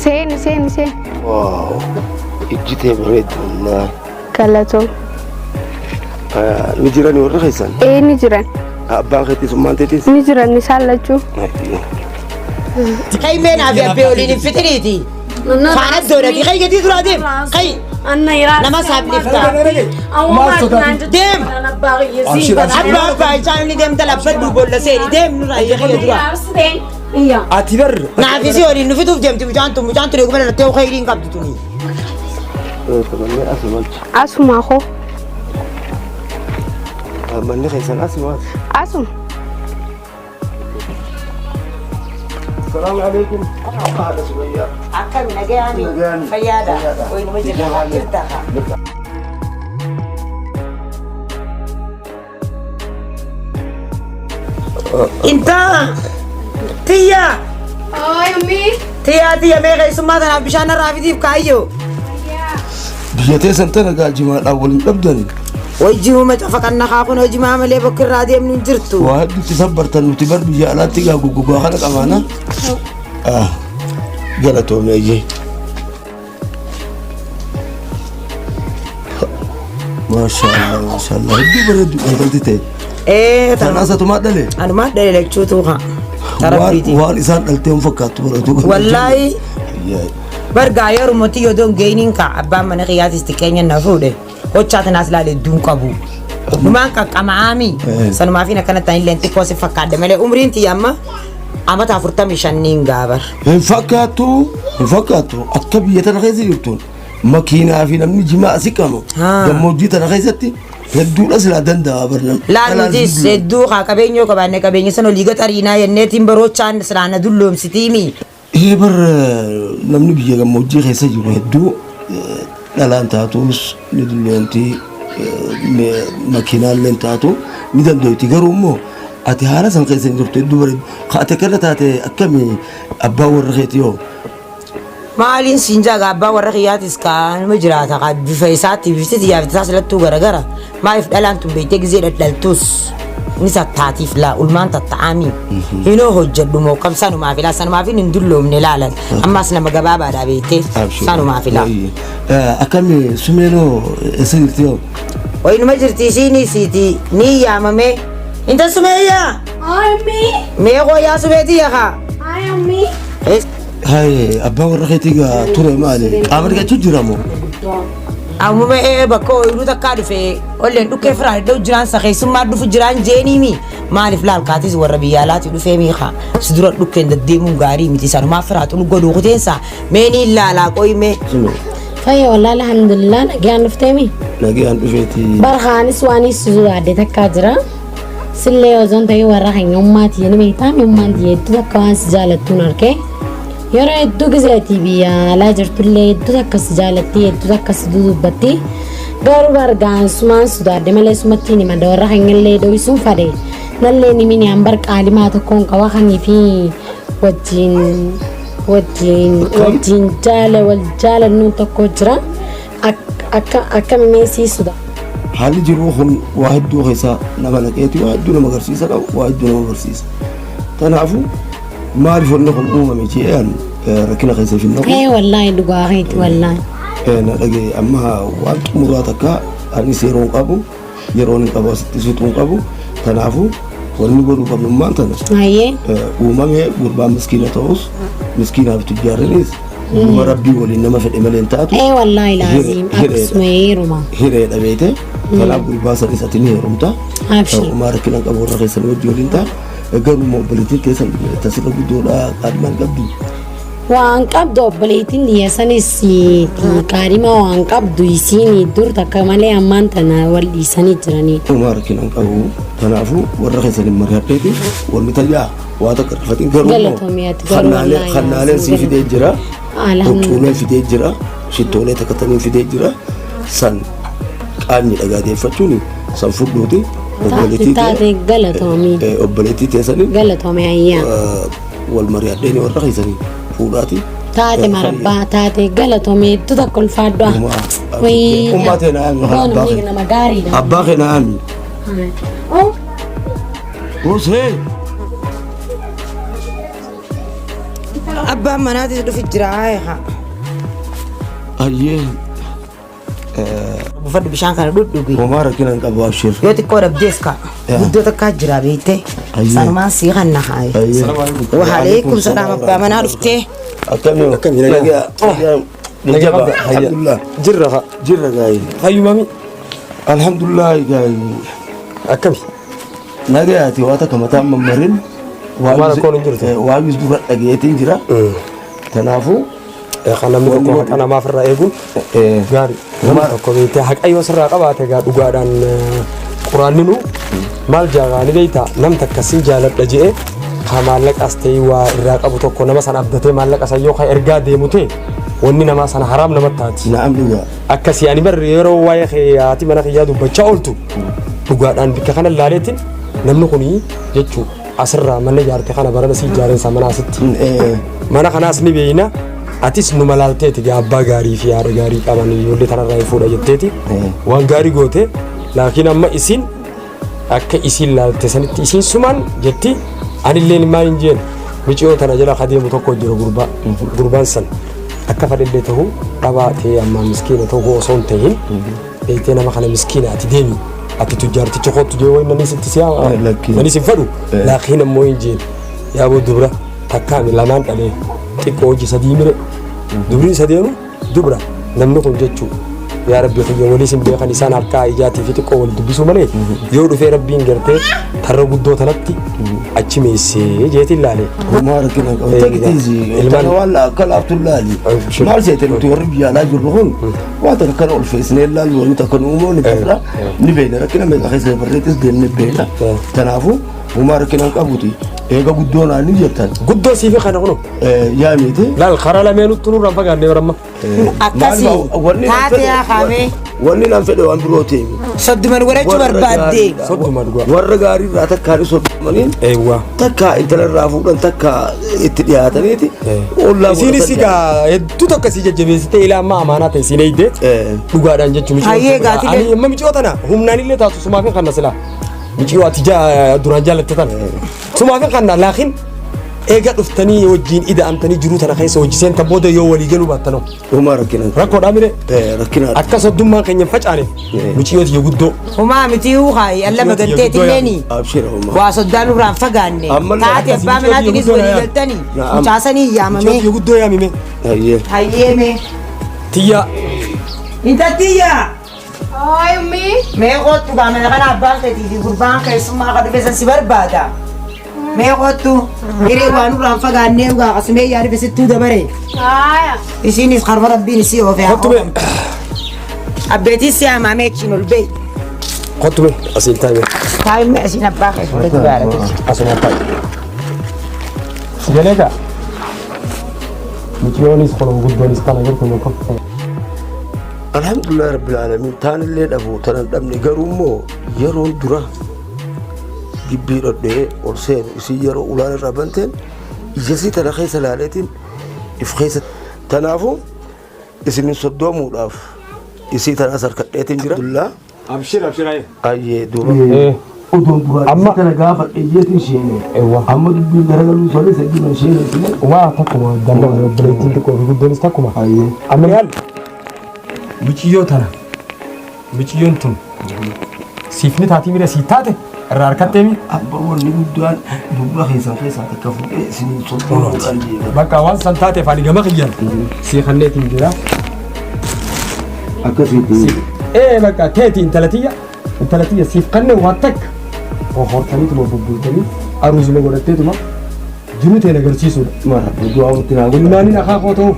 Seeni seeni seeni. Waaw. Ijji tee bareeddu wallaahi. Galatoom. Ni jirani warri keessan? Ee ni jiran. Abbaan keetis ummaan teetis? Ni jiran isaan lachuu. Kai mee naa fi abbee waliin hin fixiniiti. Faana doonati kai gatii duraa deem. Kai nama saaphlifta. Deem. Abbaa abbaa isaan ni deemta labbadhu boolla seeni deem nurraa iyya kiyya duraa. Ati bar Naa fi si waliin nu fixuuf deemti mucaan tun mucaan tun eeguma dhalattee khayrii hin qabdu tuni. Manni asii malcha. Asuma koo. Manni keessan asii maal? Asuma. Salaamu alaikum. Haadha Sumayyaa. Akkami nagayaani Nagayaani. fayyaadha. Waynuma jirta jirta. Intaa tiyya Ay ummi. tiyyaa tiyya mee keessummaa tanaaf bishaan irraa fidiif kaayyoo. Biyya teessan tana gaa jimaadhaan waliin dhabdani. Way jimuma cafa kan kun hojii malee bakka irraa deemnu hin jirtu. Waa hedduutti sabbartan nuti bar biyya alaatti gaa goggogaa kana qabaana. Galatoomee ayyee. Maashaallah maashaallah hedduu bareeddu intalti ta'e. Ee Tanaas atumaa dhale. Anumaa dhale lachuutu haa. Tarabbiiti. Waan isaan dhaltee hin fakkaattu baratu. Wallaahi bargaa yeroo yoo doon geeniin kaa abbaan mana kiyyaatis xiqqeenya na fuudhe hochaa tanaas ilaale hedduun qabu. Numaan qaqqama'aami. Sanumaafin akkana ta'an illee xiqqoo si fakkaadde malee umriin tiyya amma amata 45 gaabar. Hin fakkaattu hin fakkaattu akka biyya tana keessa jirtuun makiinaa fi namni jimaa asi qabu gammoojjii tana keessatti hedduudha silaa danda'a barnam. Laal nutis hedduu haa qabeenyoo qabaanne qabeenya sana olii gaxariinaa jenneetiin baroochaan silaa na dulloomsitiimi. Ee bar namni biyya gammoojjii keessa jiru hedduu dhalaan taatus ni dulloomti makiinaallee taatu ni dandeetti garuu immoo ati haala san keessa hin jirtu hedduu bareedu. Ati akkana taate akkami abbaa warra keetii hoo? Maaliin siin jaaga abbaa warra kiyyaatis kaanuma jiraata kaa bifa isaatti bifti xiyyaa fi isaas lattuu garagara maaliif dhalaan tun beektee gizee dhadhaltus ni tattaatiif laa ulmaan tatta'aami hinoo hojjedhu moo kam sanumaaf ilaa sanumaaf hin dulloomne laalan ammaas nama gabaabaadha beektee sanumaaf ilaa. Akkami sumeenoo eessa jirti hoo? Wayinuma jirti isiin siiti ni yaamame inta sumeeyyaa Ay ummi. mee qooyaa sumeetii yakaa. Ay ummi. Haye abbaa warra keetii gaa ture maali? Qaama dhiqachuu jira moo? Ammuma ee bakka ooyiruu takkaa dhufe olleen dhukkee firaa iddoo jiraan sa keessummaa dhufu jiraan jeeniimi maaliif laal kaatis warra biyya alaati dhufee miika si dura dhukkeen deddeemuun gaarii miti sanumaa firaa xulu godhuu kuteensa mee ni ilaalaa qoyime. Sumee Fayya wallaahi alhamdulillah nagaan dhufteemi. nagaan dhufeeti. Barhaanis waan ibsu yaadde takkaa jira. Sillee osoo hin ta'in warra keenya ummaati ni beektaa ummaan hedduu takka waan si jaalattuun argee. Yeroo hedduu gizeetii biyya alaa jirtullee hedduu takka si jaalatti hedduu takka si dudubbatti. Garuu bargaan sumaan sodaadde malee sumatti ni mada warra keenyallee dho'isuun fade. Nallee ni mini an bar qaalimaa tokkoon qaba kanii fi wajjin wajjin wajjin jaala wal jaalannuun tokko jira. Akka akka mimeesiisuudha. Haalli jiruu kun waa hedduu keessaa nama naqeeti waa hedduu nama agarsiisa qabu waa hedduu nama barsiisa. Kanaafuu maaliif wanni kun uumame je'een rakkina keessa hin naqu. Ee wallaahi dhugaa keeti wallaahi. Na dhagaye amma waan xumuraa takka anis yeroo hin qabu yeroon hin qabu asitti fixuu hin qabu. Kanaafuu wanni godhuu qabnu ammaan tana Hayyee. uumamee gurbaan miskiina ta'us miskiinaaf tujjaarrinis dhuma rabbii waliin nama fedhe malee hin taatu. Ee wallaahi laaziim akkasuma heeruma. Hireedha beete. Kanaaf gurbaa sanis ati ni heerumta. Abshir. Uumaa rakkina qabu warra keessan wajji waliin ta'a. Garuu immoo obboleettiin keessan tasirra guddoodha qaadhimaan qabdu. Waan qabdu obboleettiin dhiyeessanis qaadhima waan qabdu isiin dur takka malee ammaan tana wal dhiisanii jiranii. Uumaa rakkina hin qabu. Kanaafuu warra keessan hin mari'adheeti wanni tayyaa waa takka rifatiin garuu immoo Galatoomi ati garuu wallaahi kannaaleen sii fidee jira. Alhamdulillah. Huccuulee fidee jira. Shittoolee takka taniin fidee jira. San qaanyi dhagaateeffachuun san fudhuuti. Obboleettii Taate galatoomi. Obboleettii teessanii Galatoomi ayyaa. wal mari'adheeni warra keessanii fuudhaati. Taate marabbaa taate galatoomi hedduu takka ulfaadhu. Wayii. Ummaa ta'e naa yaami abbaa kee. Nama gaariidha. Abbaa kee naa yaami. Oh. Huseen. Abbaan manaatis dhufi jira haa. Ayyee. Buufadhu bishaan kana dhudhugi. Homaa rakkina hin qabu abshir. Yoo xiqqoo dhabdees ka. Yaa. Guddoo takkaa jira beekte. Ayyee. Sanumaan sii kan na haaye. Ayyee. Waalaikum salaam abbaa manaa dhuftee. Akkami? Akkami, nagaa? Nagaa. Jajjaba. Alhamdulillah. Jirra fa. Jirra gaayi. Fayyumami. Alhamdulillah gaayi. Akkami? Nagayaati waa takka mataan mammarin. Homaa rakkoon hin jirtu. Waayus dura dhageetiin jira. Kanaafuu Kan namni tokko haqa namaaf irraa eeguun gaarii. Namni tokko beektee haqa yoo sirraa qabaate egaa dhugaadhaan quraanninuu maal jaagaa ni beektaa nam takka sin jaaladha je'ee ka maallaqas ta'e waa irraa qabu tokko nama sana abdatee maallaqa san yoo ka ergaa deemu ta'e wanni namaa sana haraam namatti taati. Na'am dhugaa. Akkasii ani bar yeroo waa'ee kee haati mana kiyyaa dubbachaa ooltu dhugaadhaan bikka kana laaleetiin namni kuni jechuu asirraa mana ijaarte kana barana si ijaareensa mana asitti. Mana kanaas ni beeyna atis numa laalteeti gaa abbaa gaarii fi haadha gaarii qaban ijoollee tanarraa hin fuudha jetteeti waan gaarii goote laakiin amma isin akka isiin laalte sanitti isiin sumaan jetti anilleen maal hin jeen miciyoo tana jala kadeemu tokko jira gurbaa gurbaan san akka fadhillee ta'u dhabaa ta'ee ammaa miskiina ta'u osoo hin ta'in beektee nama kana miskiina ati deemi ati tujjaarticha kottu jee wayi nani sitti siyaa nani sin fadhu laakiin ammoo hin jeen yaaboo dubra takkaami lamaan dhalee xiqqoo hojii sadii mire dubriin sadeenu dubra namni kun jechuu yaa rabbi kiyya walii sin beekan isaan harkaa ijaatii fi xiqqoo wal dubbisuu malee yoo dhufee rabbiin gartee tarra guddoo tanatti achi meessee jeetiin laalee. Homaa rakkina hin qabu. Take it easy. Ilmaan- Tana waan akka laaftu laali. Sure. Maal seete nuti warri biyya alaa jirru kun waan takka kana ulfeessinee laallu wanti takka nu uumoo ni beekna. Ni beekna rakkina meeqa keessa barreettis deemnee beekna. Kanaafuu homaa rakkina hin qabuti. Eega guddoo naan ni jettan. Guddoo siifi kana kunoo. Yaa miti. Laal karaa lameenuttu nurraan fagaannee baramma. Akkasii taatee haa kaamee. Wanni nan fedhe waan biroo ta'e. Sodduman godhachuu barbaadde. Sodduma dhugaa. Warra gaarii irraa takkaa ni soddumaniin. Eewwa. Takkaa intala irraa fuudhan takkaa itti dhiyaataniiti. Ollaa Isiinis egaa hedduu tokko si jajjabeessitee ilaa ammaa amaanaa ta'e siin eegdee dhugaadhaan jechuun miciyoo Hayyee tana. gaatilee. Ani amma miciyoo tana humnaan illee taatu sumaafin kanna silaa. Miciyoo ati duraan jaalatte tana. Sumaafin kanna laakiin eega dhuftanii wajjin ida'amtanii jiruu tana keessa hojii seentan booda yoo walii galuu baattanoo. Homaa rakkina. Rakkoodhaa mire. Rakkina. Akka soddummaan keenya hin facaaneef miciyoo tiyya guddoo. Homaa miti haayi alla maganteetilleen Abshira homaa. waa soddaan irraa hin fagaanne. Ammallee Taate akkasii abbaa miciyoo manaatiinis tiyya guddoo walii na galtanii Na'am. mucaasanii Miciyoo yaamamee. tiyya guddoo yaamime. Hayyee. Hayyeeme. Tiyya. Intaltiyya. Ay, ummi. Mee kottu gaa mana kana abbaan keetii fi gurbaan keessummaa akka dhufe san si barbaada. Mee kottu hiree waan irraan fagaannee dhugaa qasumee yaa dhufe sittuu dabare. Aya. Isiinis karma rabbiin isii oofe haa Kottu mee. oofamtu. Abbeetii si hamaa mee achiin ol beey. Kottu mee asiin taa'ime. Taa'imni asiin abbaa kee fuulatti baarate. Asuma taa'i. Si galee gaa. Miciyoonis kun guddoonis kana jirtu kun. Alhamdulillah rabbil alamin taanillee dhabu tanan dhabne garuu immoo yeroon dura gibbii dhodhee ol seenu isii yeroo ulaan irraa banteen ijasii tana keessa laaleetiin if keessa tanaafuu isinin soddoomuudhaaf isii tanaas harkadheetiin jira. Alhamdulillah. Abshir abshir ayi. Ayyee duuba. Odoon duraan Amma- isii tana gaafa iyyeetiin sheene. Eewwa. Amma dubbiin garagaluu solee sadii sheene isine. Waa takkuma danda'u obboleettiin xiqqoo fi guddoonis takkuma. Ayyee. Amma yaal miciyyoo tana miciyyoon tun siif ni taatii mire siif taate irraa harkattee mi Abba wanni guddaan dubba keessan keessaa takka fuudhee isinin soddoomuudhaan deema. bakka waan san taateef ani gama kiyyan sii kanneetiin jira. Akkasitti. Ee bakka teeti intala tiyya intala tiyya siif kanneen waan takka hortaniituma bubbultanii aruuzuma godhatteetuma jiruu teen agarsiisuudha. Mara du'aa watti naa godhaa. Ilmaaniin akaakoo ta'uuf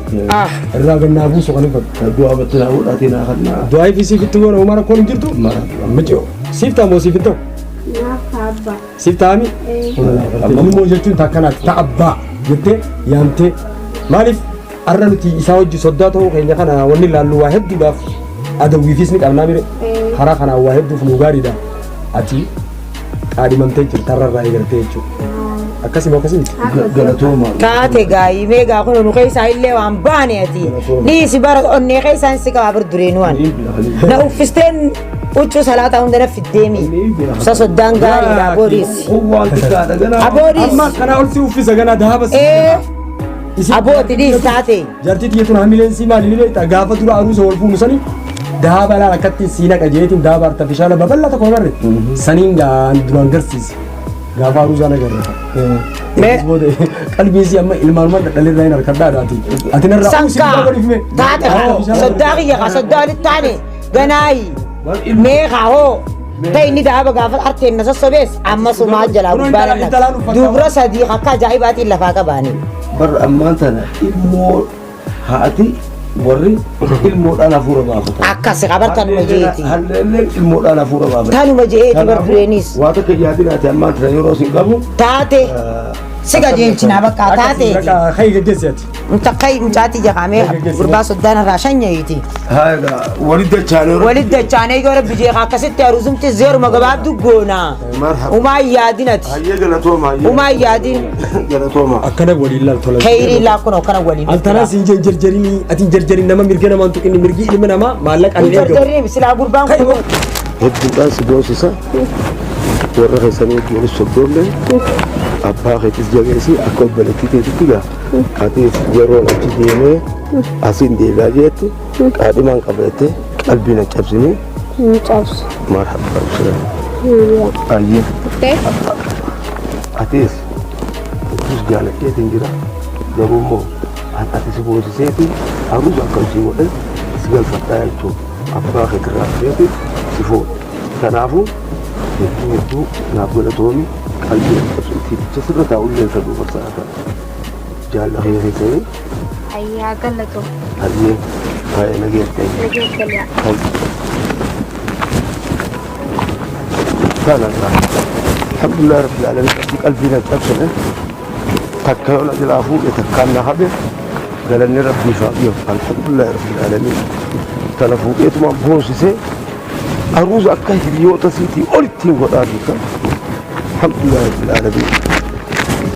irraa gannaa buusu kan hin fedhu. Du'aa watti naa godhaatee naa kannaa. Du'aa fi siif itti goona homaa rakkoon hin jirtu. Mara. Miciyoo siif ta'a moo siif hin ta'u? Naaf ta'a abbaa. Siif ta'ami? Ilmoo jechuun takkanaati ta abbaa jettee yaamtee maaliif har'a nuti isaa hojii soddaa ta'uu keenya kana wanni ilaallu waa hedduudhaaf adawwiifis ni qabnaa mire karaa kanaan waa hedduuf nu gaariidha ati qaadhimamtee jirta har'a irraa eegaltee jechuudha akkasii moo akkasii miti? Galatooma. Taate gaayii mee gaa kun nu keessaa illee waan baane ati. Dhiisi bara onnee keessaan si qabaa bir dureen waan. Na uffisteen huccuu salaataa hunda na fiddeemi. Sa soddaan gaariidha aboodiis. Waan xiqqaadha ganaa. Aboodiis. Amma kanaa ol si uffisa ganaa dahaba si Ee. Abooti dhiis taate. Jaartii tiyya tun hamileen sii maali ni beektaa gaafa dura aruusa wal fuunu sani daaba laal akkatti sii naqa jeetiin daaba artifishaala babal'aa tokko agarre saniin gaan duraan garsiise gaafa aruusaan agarre. Mee- Booda qalbii sii amma ilmaanumaan dhadhalirraa hin harkadhaa daati. Ati narraa uusii Sankaa godhifme. taate soddaa kiyya kaa soddaa walitti taane ganaayi mee kaa hoo ta'e inni daaba gaafa arteen na sossobees amma sumaa jalaa Kunoo gubbaa intala- intalaan nan uffata- dubra sadii akka ajaa'ibaatiin lafaa qabaani. Bar ammaan tana ilmoo haati warri ilmoodhaan hafuura baafata. Akkas qabar tanuma jeeti. Halleelleen ilmoodhaan hafuura baafata. Tanuma jeeti bar Kanaafuu, dureenis. Waa takka yaadin ati ammaan tana yeroo sin qabu. Taate si qajeelchinaa bakka taateeti. Kai geggeessi ati. Takkai mucaatii jaqamee gurbaa soddaan irraa shanyayiiti. Haa walitti dachaanee. Walitti dachaanee yoo rabbi jeeqa akkasitti aruusumti zeeruma gabaabdu goona. Marhaba. Umaa yaadinati. Hayyee galatooma. Hayyee. Umaa yaadin. Galatooma. Akkana waliin laal tola. Kayrii laa kun akkana waliin. Altanaa siin jeen jarjarinii ati hin jarjarin nama mirga namaan tuqinni mirgi ilma namaa maallaqa hin eegamu. Jarjarri silaa gurbaan kun. Hedduudhaan si boonsisa. Warra keessanii wajjin walis soddoolle abbaa keetis jabeessi akka obboleettii teetitti gaa. Atis yeroon achi deemee asiin deebi'aa jeetti qaadhimaan qabattee qalbii na cabsinii Hin cabsu. Marhaba. Ayyee. Okay. Atis hedduus jaaladheetiin jira. Garuu immoo ati si boonsiseeti aruusa akka hojii godhe si galfadhaa jechuudha. Abbaa keetirraa dhufeeti si fuudha. Kanaafuu hedduu hedduu naaf galatoomi qalbii tiiticha sirra taa'ullee hin fedhu barsaa ta'a. Jaalla kee keessanii Ayyaa galatoo. Hayyee faaya nageetti. Nageetti. Kana alhamdulillah rabbil alamin rabbi qalbii na cabsine takka yoo na jalaa fuudhe takkaan na hafe galanni rabbiif haa dhiyaatu alhamdulillah rabbil alamin tana fuudheetuma boonsisee aruuza akka hiriyoota siitii olittiin godhaa jirta alhamdulillah rabbil alamin.